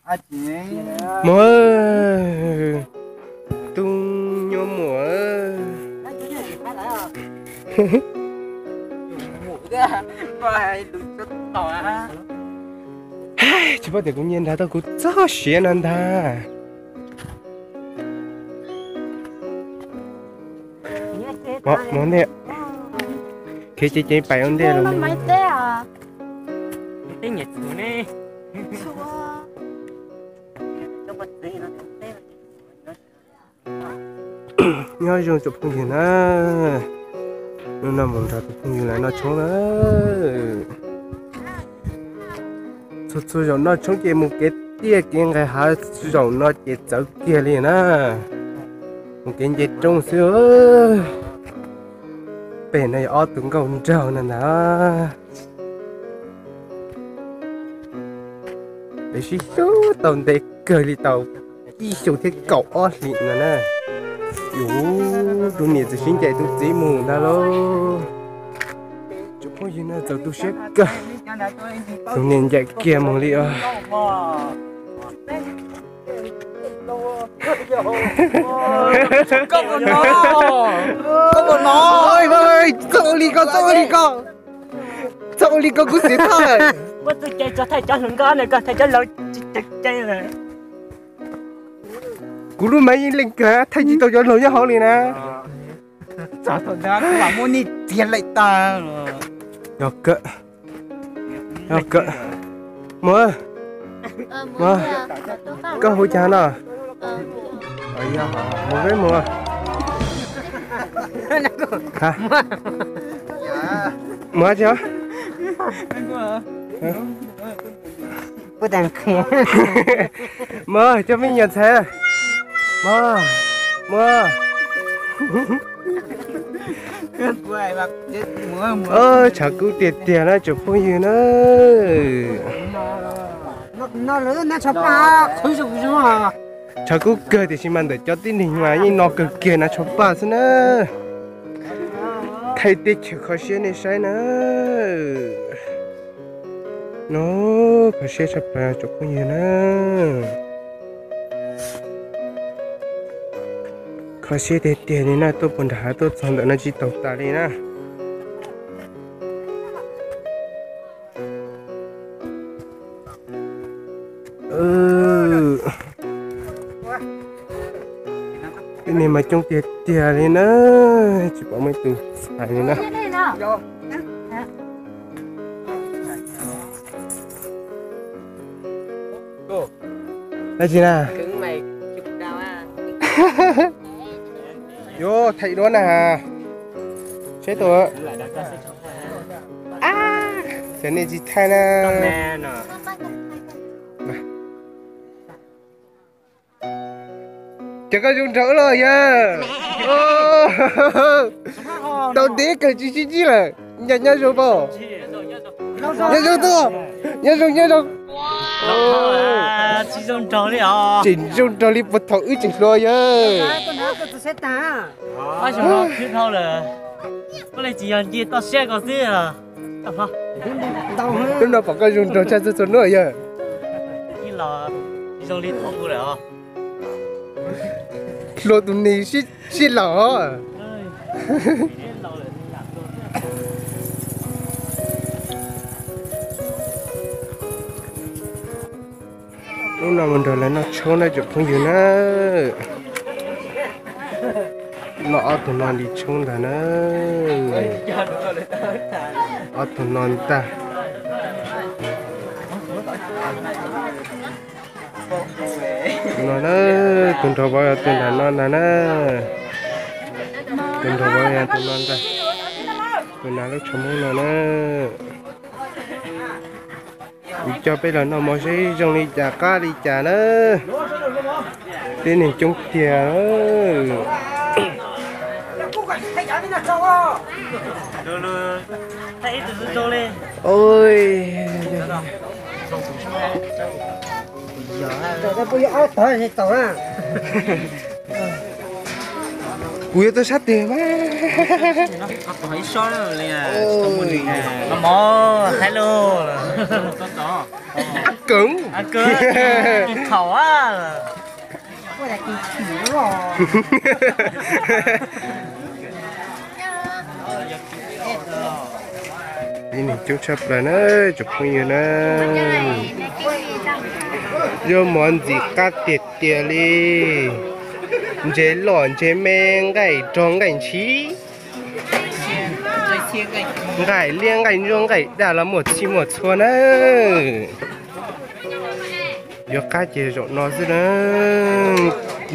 Muam, tub nyuam muam. Tsis paub tias kuv nyiag nrad tau kuv txoj siav no ntag. Mus ntej, khiav ceev ceev pais ua ntej los. Nyob zoo tsoom phooj ywg na, hnub no mus nrog tus phooj ywg lawv noj tshoob na. Txhua txhua zaum noj tshoob ces mus kev tiaj kev nqis hav, zaum no ces txawv kiag li na. Mus kev nce roob xwb. Pem no yog ob tug nkauj nraug no ntag. Peb sib xyuas tau ntev kawg li tau ib xyoos thiab kaum ob hlis no na. Yus tus niam txawm sib ncaim tus txiv mus ntag lauj. Tsoom phooj ywg no txaus tu siab kawg, tus niam ncaim kiag mus li os. Txhob ua li ko, txhob ua li ko, txhob ua li ko, kuv xiv thaj. Kuv lub meej yeej leej kawg, thaij tsis tau cov laus nyob hauv li na. Muab nej txiav laim tas. Yog kawg, yog kawg. Muam, muam, koj hu cas no? Mus peb mus. Mus tsi? Muam, coj me nyuam ntxhais. Muam, muam. Tshav kub tiag tiag na tsoom phooj ywg na. Tshav kub kawg tiam sis mas ntawm cov tib neeg mas yeej no kawg kiag na, tshav paj xwb na. Thaij teb chaws kho siab nej saib na. No, kho siab tshaj plaws tsoom phooj ywg na. Kho siab tiag tiag li na, tuaj puag nram hav tuaj txog ntawm no tsis taus tas li na. Tej neeg mas coob tiag tiag li na, tsis pom muaj ib tug txhais li na. Dab tsi na? Yuav thaij duab na. Seb tus, ces nej tsis thaij na. Ces koj zoo nraug los yog? Tau ntev kawg tsis sib ntsib lawm. Nyob zoo pab. Nyob zoo tuaj. Nyob zoo, nyob zoo. Tseem zoo nraug li puag thaum wb tseem hluas yog. Hnub no pom koj zoo nraug tshaj txhua txhua hnub yog. Hluas tus nws sib laus. Hnub no mus nrog lawv noj tshoob na tsoom phooj ywg na. Noj ob tug no li tshoob ntag na. Ob tug no ntag. No na, tus nraug vauv yog tus nram no ntag na. Tus nraug vauv yog tus no ntag. Tus nram lub tsho Hmoob no na. Kuv coj peb los noj mov seb zoo li cas qab li cas na. Tib neeg coob tiag. Kuv yuav tuaj sab tes mas. Mov, hello. Kawg. Thaum Coob tshaj plaws na, tsoom phooj ywg na. Yuav mov ntxim qab tiag tiag li. Ntses loj ntses me, nqaij rog nqaij ntshis, nqaij liab nqaij ntsuab nqaij daj los muaj txhij muaj txhua na. Yuav qab ces zaum no xwb na.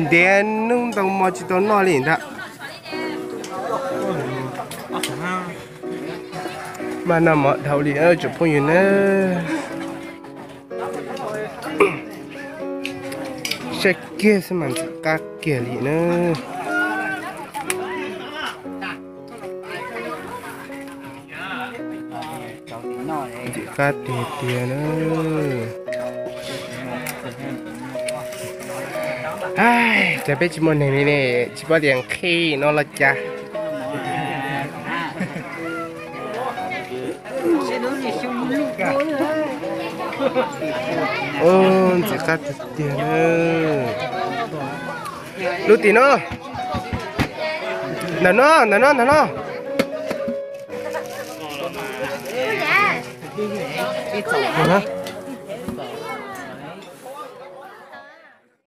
Ntev hnub ntau hmo tsis tau noj li ntag. Mas noj mov dhau li tsoom phooj ywg na. Saib kiag xwb mas ntxim qab kiag li na. Ntxim qab tiag tiag na. Cas peb tsis muaj neeg li ne, tsis paub tias nqhis no los cas. Ntxim qab tiag tiag na. Lub tim no, ntawm no, ntawm no, ntawm no.